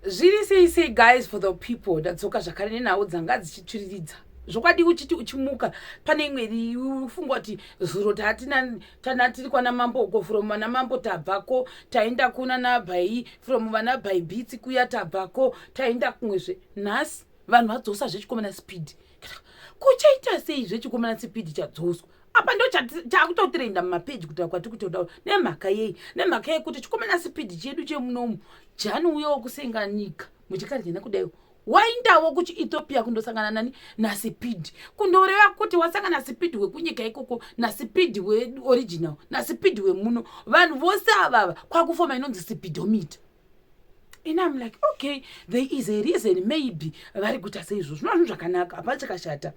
Zviri sei sei guys for the people, ndadzoka zvakare nenhau dzanga dzichitsviriridza. Zvokwadi uchiti uchimuka pane imwe ufunga kuti zuro tatina tana tiri kwana mambo uko, from vana mambo tabvako taenda kuna nabhai, from vana bhai beats kuya tabvako taenda kumwezve. Nhasi vanhu vadzosa zvechikomana Speed. Kuchaita sei zvechikomana Speed chadzoswa apa? Ndo chakutotrenda mumapeji kuti kwati kutoda nemhaka yei? Nemhaka yekuti chikomana Speed chedu chemunomu, jani uyewo kusenganika muchikaryana kudai, waindawo kuchiEthiopia kundosangana nani? NaSpeed. Kundoreva kuti wasangana Speed wekunyika ikoko naSpeed weoriginal naSpeed wemuno, vanhu vose avava kwakufoma inonzi speedometer. And I'm like, okay, there is a reason maybe vari kuita seizvo. Zvinova zvinhu zvakanaka, hapana chakashata.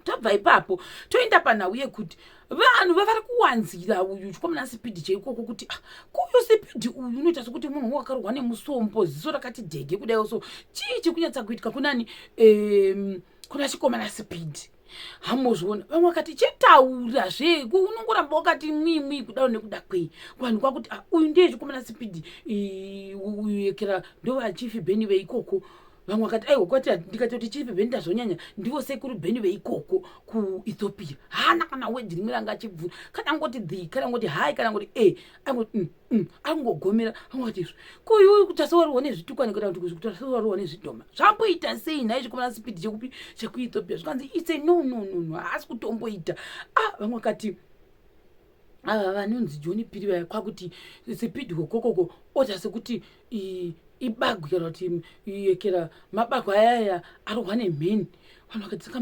Tobva ipapo toenda panhau yekuti vanhu vavari kuwanzira uyu chikomana Speed cheikoko kuti, ah, kuyu Speed uyu unoita sekuti munhu wakarwa nemusombo, ziso rakati dhege kudaiwo. So chii chikunyatsa kuitika kunani, kuna chikomana Speed? Hamozviona, vamwe vakati chitaura zve, unongoramba wakati mwimwi kudaro nekuda kwei? Vanhu kwakuti, ah, uyu ndiye chikomana Speed uyu yekera ndovachief Bheni veikoko. Vamwe vakati aiwa, kwati ndikatoti chief Bheni ndazonyanya, ndivo sekuru Bheni veikoko kuEthiopia. Haana kana word rimwe ranga achibvura, kana ngoti the, kana ngoti hi, kana ngoti e, angoti angogomera. Vamwe vakati izvo kuyu kutasewaruwa nezvitukwane kana kuti kutasewaruwa nezvidhoma, zvamboita sei nhai chikomana Speed chekupi, chekuEthiopia? Zvikanzi its a no, no, no, no, haasi kutomboita. Ah, vamwe vakati ava vanonzi John Piri vaya kwakuti Speed kokokoko ota sekuti ibagwi kana kuti yekera mabagwe ayaya arohwa nemheni. Vanhu vakati saka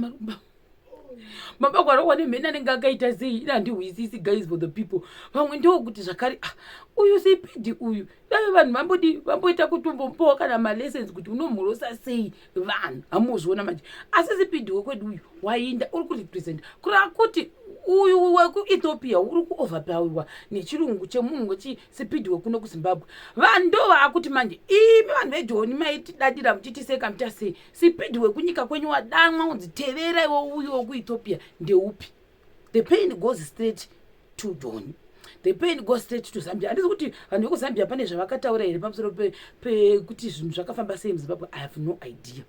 mabagwe arohwa nemheni anenge akaita sei? Ina handihwisisi guys for the people. Vamwe ndokuti zvakare, ah, uyu Speed uyu dai vanhu vambodi vamboita kutombomupawo kana malessons kuti unomhorosa sei vanhu. Hamuzviona manje, asi Speed wekwedu uyu wainda uri kurepresenta, kureva kuti uyu wekuEthiopia uri kuoverpowerwa nechirungu chemunhu wechiSpeed wekuno kuZimbabwe. Vanhu ndo vaakuti manje, imi vanhu veJoni maitidadira muchitiseka muita sei? Speed wekunyika kwenyu wadanwa unzi tevera iwo, uyu wekuEthiopia ndeupi? The pain goes straight to Joni, the pain goes straight to Zambia. Handisi kuti vanhu vekuZambia pane zvavakataura here pamusoro pekuti zvinhu zvakafamba sei muZimbabwe. I have no idea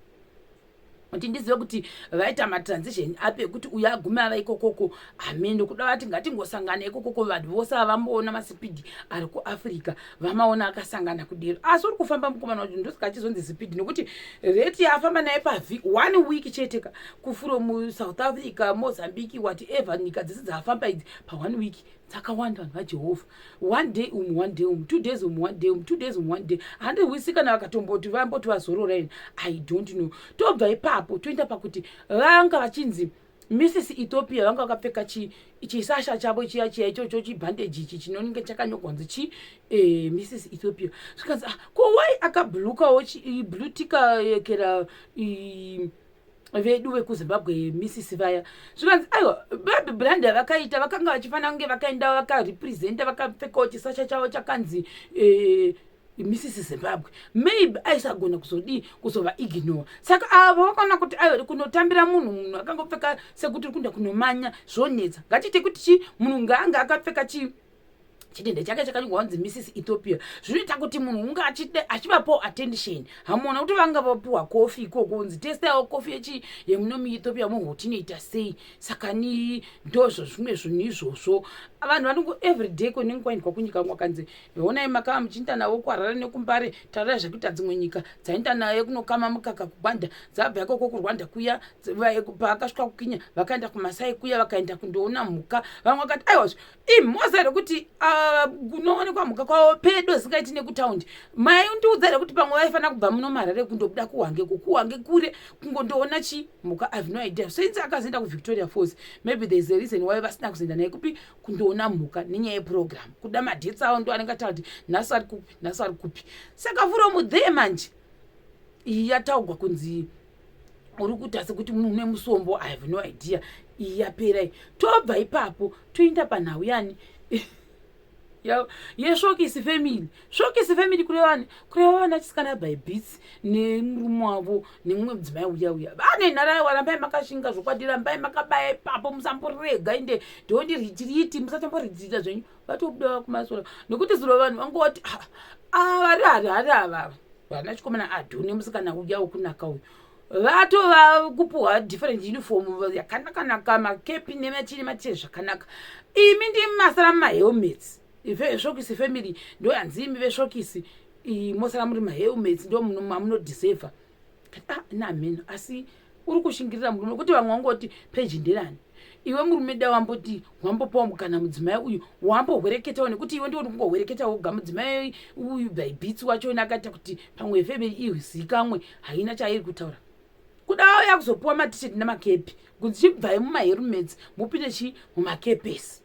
kuti ndizive kuti vaita matransition api ekuti uyu agume ava ikokoko. Hameno kuda vati ngatingosangana ikokoko, vanhu vose avamboona maSpeed ari kuAfrica vamaona akasangana kudero. Asi uri kufamba mukomana wacho, ndosaka achizonzi Speed, nekuti rate yaafamba naye pavi one week chete ka, kufrom South Africa, Mozambique, whatever, nyika dzese dzaafamba idzi paone week dzakawanda, vanhu vaJehovha. One day umu, one day umu, 2 days umu, one day umu, 2 days umu, one day. Handihwisi kana vakatomboti vamboti vazorora ini I don't know. Tobva ipapo toenda pakuti vanga vachinzi Mrs Ethiopia vanga vakapfeka chisasha chavo chiya chiya ichocho, chibhandeji ichi chinonge chakanyorwa kunzi chi Mrs Ethiopia. Zvikanzi, ah, ko wai akablukawo blutika yekera vedu vekuZimbabwe Mrs vaya? Zvikanzi aiwa, baby brand yavakaita, vakanga vachifanira kunge vakaenda vakarepresenta vakapfekawo chisasha chavo chakanzi Mrs Zimbabwe. Maybe aisagona kuzodii, kuzova ignore. Saka avo vakaona kuti aiwa, kunotambira munhu akangopfeka sekuti uri kuenda kunomanya zvonetsa, ngatiite kuti chi munhu ngaanga akapfeka chi chidende chake chakanyorwa kunzi Mrs Ethiopia. Zvinoita kuti munhu unge achivapawo attention. Hamuona kuti vanga vapiwa kofi ikoko, kunzi testaiwo kofi yechi yemuno muEthiopia, muhoti inoita sei? Saka ni ndozvo zvimwe zvinhu izvozvo. Vanhu vanongo everyday kunenge kwaendwa kunyika kwakanzi onai makava muchiinda navo kuHarare nekuMbare, taurai zvekuita dzimwe nyika dzaenda naye kunokama mukaka kuGwanda, dzabva ikoko kuRwanda kuya, paakasvika kuKenya vakaenda kuMasai kuya, vakaenda kundoona mhuka. Vamwe vakati aiwazve imhoza here kuti kunoonekwa mhuka kwavo pedo zingaiti nekutaundi? Maindiudza here kuti pamwe vaifanira kubva muno muHarare kundobuda kuHwange, kuHwange kure, kungondoona chi mhuka? I have no idea. Since akazoenda kuVictoria Falls, maybe there is a reason why vasina kuzoenda naye kupi, kundoona mhuka, nenyaya yeprogram kuda madates avo ndo anenge ataura kuti nhasi ari kupi, nhasi ari kupi. Saka from there manje iyi yataugwa kunzi uri kuita sekuti munhu une musombo. I have no idea. Iyi yaperai, tobva ipapo toenda panhau yani yesvokisi family. Svokisi family kureva kureva vana chisikana by beats nemurume wavo nemumwe mudzimai uya uya vane nharaiwa. Rambai makashinga zvokwadi, rambai makabaya ipapo, musamborega inde don't retreat, musatomboretreata zvenyu. Vatobuda kumasora nekuti zuro vanhu vangoti, ah, vari Harare avava. Vana chikomana adhu nemusikana uya wekunaka uyu vatova kupuhwa different uniform yakanakanaka, makepi nemachii nemachii zvakanaka. Imi ndimi masara mumahelmets. Svokisi family ndo yanzi imi vesvokisi mosara muri mahelmets, ndo mamunodisevha. Ah, namheno, asi uri kushingirira murume kuti vamwe vangoti peji nderani. Iwe murume, da wamboti wambopawo mukana mudzimai uyu, wambohwereketawo, nekuti iwe ndiwo kungohwereketa woga. Mudzimai uyu by bits wachona akaita kuti pamwe family izikamwe, haina chairi kutaura. Kuda auya kuzopiwa matisheti nemakepi kunzi chibvai mumahelmets mupinde chi mumakepesi,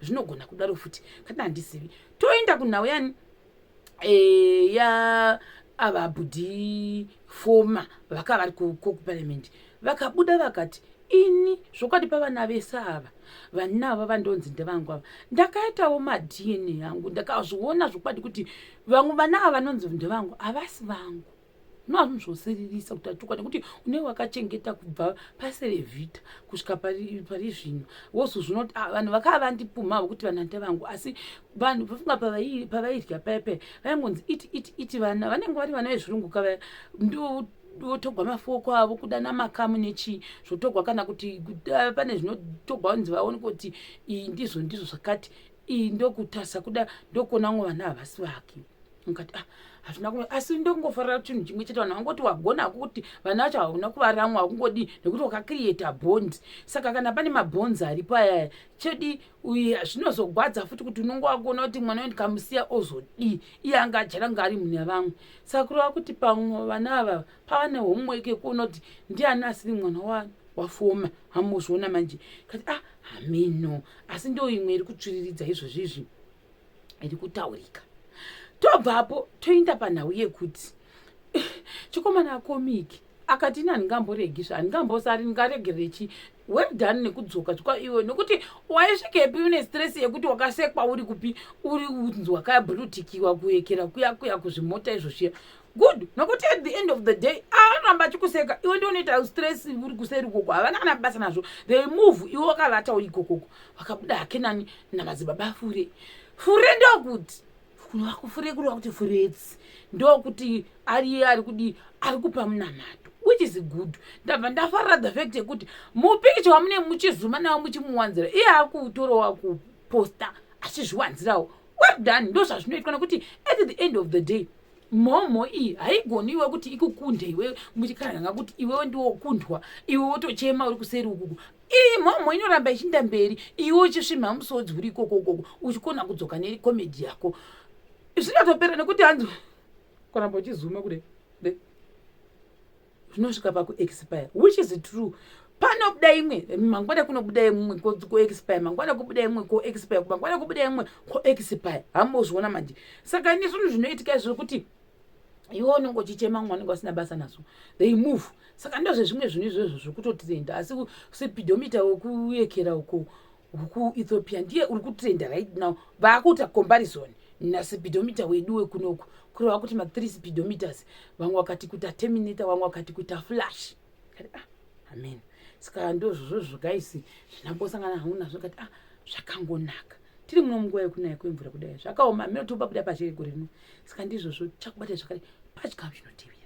zvinogona kudaro futi, kana handizivi. Toenda kunhau yani ya ava bhudhi foma vaka vari kuparliament, vakabuda vakati, "Ini zvokwadi pavana vese ava vanavo vandonzi ndevangu ava, ndakaitawo maDNA angu, ndakazviona zvokwadi kuti vamwe vana ava vanonzi ndevangu havasi vangu." Nova zvinhu zvosiririsa kuti achokwadi, nekuti unenge wakachengeta kubva paserevhita kusvika pari zvino, wozozviona kuti, ah, vanhu vakava vandipumha vokuti vana ndevangu. Asi vanhu vafunga pavairya paipai vaingonzi iti iti iti, vana vanenge vari vana vezvirungu kavaya, ndo votogwa mafoko avo kuda namakamu nechii zvotogwa, kana kuti pane zvinotogwa kunzi vaone kuti iyi ndizvo ndizvo zvakati, iyi ndokutasa kuda ndokuona vamwe vana havasi vake. Mukati, ah, hazvina ku, asi ndongofarira chinhu chimwe chete, vanhu vangoti wagona kuti vana vacho hauna kuvaramwa, hakungodi nekuti wakacreata bond. Saka kana pane mabonds aripo ayaya chedi uye zvinozogwadza futi kuti unonge wakuona kuti mwana uyu ndikamusiya ozodii, iye anga ajara nga ari mune vamwe. Saka kureva kuti pamwe vana ava pava nehomework yekuona kuti ndiani asiri mwana wafoma. Hamuzviona manje kati, ah, hameno, asi ndo imwe iri kutsviriridza izvozvizvi iri kutaurika. Tobvapo toenda panhau yekuti chikomana akomiki akati, "Ini handingamboregi, handingambosari, ndingaregerere chi." Well done nekudzoka zvikwa iwe, nekuti waisvikepi une stress yekuti wakasekwa uri kupi, uri unzi wakabhurutikiwa kuyekera kuya kuya kuzvimota izvo zviya. Good, nokuti at the end of the day anoramba achikuseka, iwe ndi unoita stress uri kuseri ukoko. Havana kana basa nazvo, they move, iwe wakavata uri ikokoko. Vakabuda hake nani namadzibaba Fure. Fure ndokuti Fure, kureva kuti Furetsi, ndokuti ariye ari kudi ari kupa munamato, which is good. Ndabva ndafarira the fact yekuti mupikicha wamune muchizuma nawo muchimuwanzira, iye akutorawo kuposta achizviwanzirawo. Well done, ndo zvazvinoitwa, nekuti at the end of the day mhomho iyi haigoni iwe kuti ikukunde iwe muchikaranga kuti iwewe ndiwo kundwa, iwe wotochema uri kuseri ukuku. Iyi mhomho inoramba ichinda mberi, iwe uchisvimha musodzi uri ikoko ukoko, uchikona kudzoka necomedy yako, zvinotopera. Nekuti hanzi kuramba uchizuma kudai zvinosvika pakuexpire, which is true. Panobuda imwe mangwana, kunobuda imwe kuexpire mangwana, kubuda imwe kuexpire mangwana, kubuda imwe kuexpire. Hamozviona manje. Saka ini zvinhu zvinoitika izvo kuti iwe unenge uchichema, mumwe anenge asina basa nazvo, they move. Saka ndozvezvimwe zvinhu izvozvo zvekutotrenda. Asi speedometer wekuyekera uko wekuEthiopia ndiye uri kutrenda right now. Vaakuita comparison naspeedometer wedu wekunoku, kureva kuti ma3 speedometers, vamwe vakati kuita Terminator, vamwe vakati kuita Flash. Kati, ah, amen. Saka ndozvozvozvo guys, zvinambosangana hangu nazvo. Kati, ah, zvakangonaka, tiri muno munguva yekunaya kwemvura kudai, zvakaoma mino tobabuda pachiri gore rino. Saka ndizvozvo, chakubata zvakare pachikamu chinotevera.